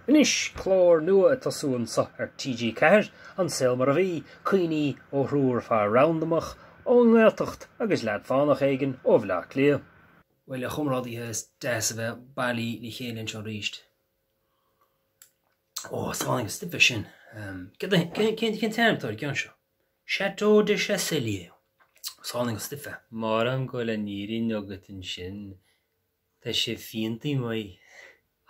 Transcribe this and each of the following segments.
Anois, clár nua ag tosú anso ar TG4, An Saol Mar a Bhí, cuimhní ó thriúr fear randamach ón nGaeltacht agus leaid fánach éigin ó Bhleá Cliath. Bhuel, a chomrádaithe, is deas a bheith bailithe le chéile anseo arís. Ó, is álainn an stuif é sin. Cén t-ainm atá ar an gceann seo? Château de Chassellier. Is álainn an stuif é. Maram go bhfuil an fhírinne agat ansin, tá sé fíontaí maith.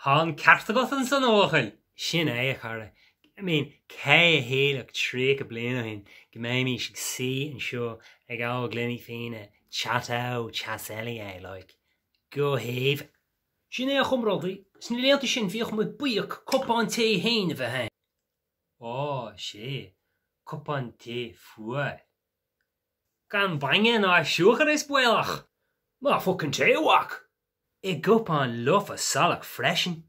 Tá an ceart agat ansan, a bhuachaill! Sin é, a chara. I mean, cé a shílfeadh 30 bliain ó shin go mbeimis ag suí anseo ag ól gloiní fíona Château Chassellier, like. Go haoibhinn. Sin é, a chomrádaí. Sna laethanta sin bhíodh muid buíoch cupán tae féin a bheith a'inn. Ó, sea, cupán tae fuar. Gan bainne ná siúcra is baolach! Ná fucking tae, a mhac! I gcupán lofa salach freisin.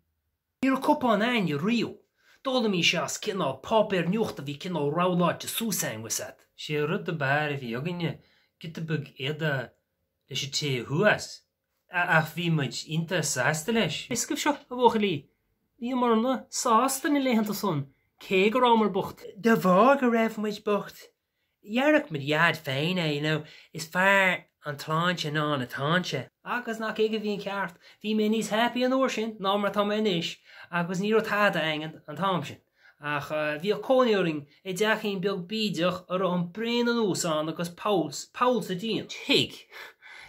Ní raibh cupán a'inne riamh. D'ólaimís as cineál páipéar nuachta a bhí cineál rolláilte suas a'inn, 'fhios a'd. Sé an rud ab fhearr a bhí againne, giota beag éadaigh leis an tae a shú as. Ach bhí muid iontach sásta leis. Is agaibh seo, a bhuachaillí, bhíomarna sásta na laethanta san, cé go rabhamar bocht. De bharr go raibh muid bocht, dhéarfadh mo dhaid féin é, you know, is fearr an tsláinte ná na táinte. Agus nach aige a bhí an ceart, bhí mé níos happy an uair sin ná mar atá mé anois, agus ní raibh tada a'inn an t-am sin. Ach bhíodh cónaí orainn i dteachín beag bídeach a raibh an braon anuas ann agus poll, poll sa díon. Tigh!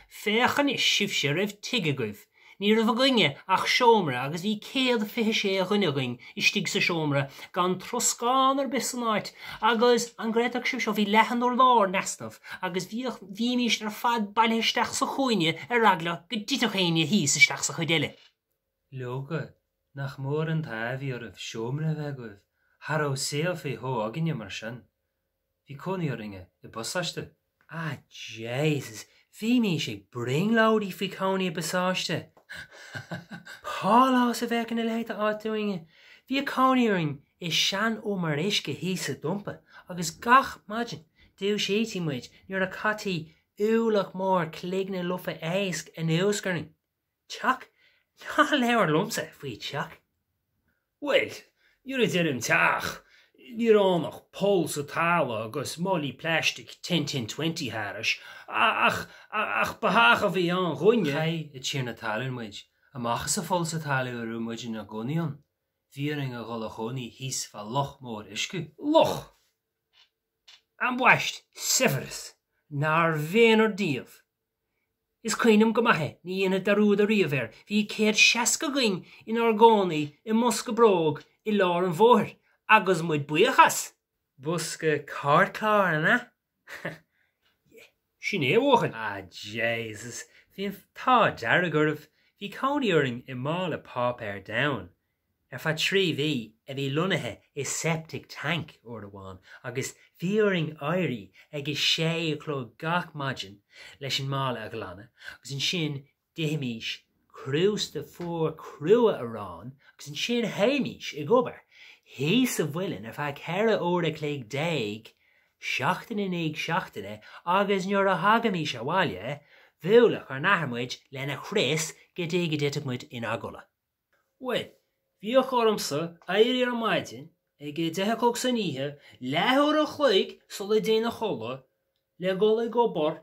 Féach anois sibhse a raibh tigh agaibh. Ní raibh againne ach seomra agus bhí 126 dhuine againn istigh sa seomra gan troscán ar bith san áit agus, an gcreidfeadh sibh seo, bhí leath an urláir in easnamh agus bhíodh, bhímíst ar fad bailithe isteach sa chúinne ar eagla go dtitfeadh éinne thíos isteach sa chuid eile. Leoga, nach mór an t-ádh a bhí oraibh seomra a bheith agaibh, cha raibh saol faoi shó againne mar sin. Bhí cónaí orainne i bpasáiste. Ah Jesus, bhímís ag brionglóidí faoi cónaí i bpasáiste. Pálás a bheadh ina leithéid d'áit dúinne. Bhíodh cónaí orainn i sean-umar uisce thíos sa dumpa agus gach maidin dúisítí muid nuair a chaití ualach mór cloigne lofa éisc anuas orainn. Teach? Ná labhair liomsa faoi teach. Bhuel, nuair a deirim teach, ní raibh ann ach poll sa talamh agus málaí plaistic ten ten twenty thairis, ach, ach ba theach a bhí ann dhúinne. Chaith an tiarna talún muid amach as an pholl sa talamh a raibh muid inár gcónaí ann. Bhí orainn a dhul a chónaí thíos fá loch mór uisce. Loch! Ambaist, saibhreas nár mhéanar Dia. Is cuimhin liom go maith é, ní dhéanfad dearúd ariamh air, bhí 160 againn inár gcónaí i mbosca bróg i lár an bhóthair agus muid buíoch as! Bosca cairtchláir, an ea? Sin é, a bhuachaill! Ah Jesus, bhí an t-ádh dearg oraibh, bhí cónaí orainn i mála páipéir donn ar feadh 3 mhí a bhí lonnaithe i septic tank uair amháin agus bhí orainn éirí ag a sé a chlog gach maidin leis an mála a ghlanadh agus ansin d'ithimís crústa fuar crua aráin agus ansin théimís ag obair thíos sa mhuileann ar feadh 14 uair a chloig seachtain i ndiaidh seachtaine agus nuair a thagaimís abhaile bhuailfeadh ár n-athair muid lena chrios go dtí go dtitfeadh muid inár gcodladh. Bhuel, bhíodh ormsa éirí ar maidin ag a deich a chlog san oíche, leathuair a chloig sula dtéinn a chodladh, le dhul ag obair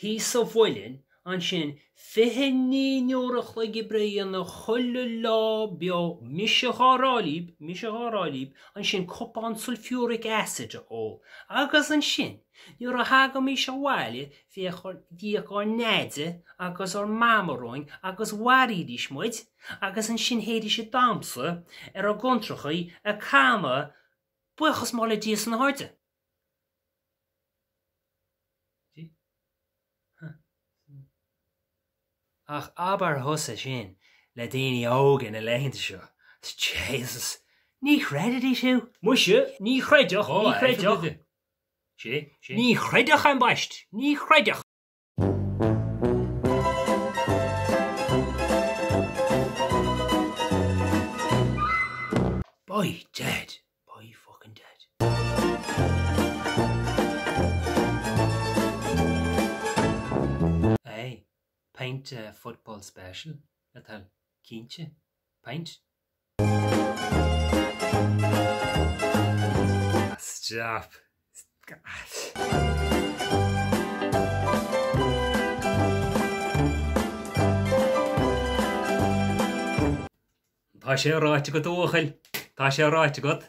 thíos sa mhuileann, ansin 29 n-uair a chloig oibre a dhéanamh chuile lá beo, mise dhá rá libh, mise dhá rá libh, ansin cupán sulfuric acid a ól, agus ansin nuair a thagaimís abhaile Bhíodh bhíodh ár nDeaide agus ár Mama romhainn agus mharaídís muid agus ansin théidís ag damhsa ar ár gcontráchaí ag canadh Buíochas mór le Dia san airde. Ach abair thusa sin le daoine óga na laethanta seo. Jesus! Ní chreidfidís thú! Muise, ní chreidfeadh, ní chreidfeadh. Sé, sé. Ní chreidfeadh, ambaist, ní chreidfeadh! By dad, by fucking dad. Aye, pint de football special, le do thoil, cinnte. Pint? Stop. Tá sé ráite agat a bhuachaill. Tá sé ráite agat.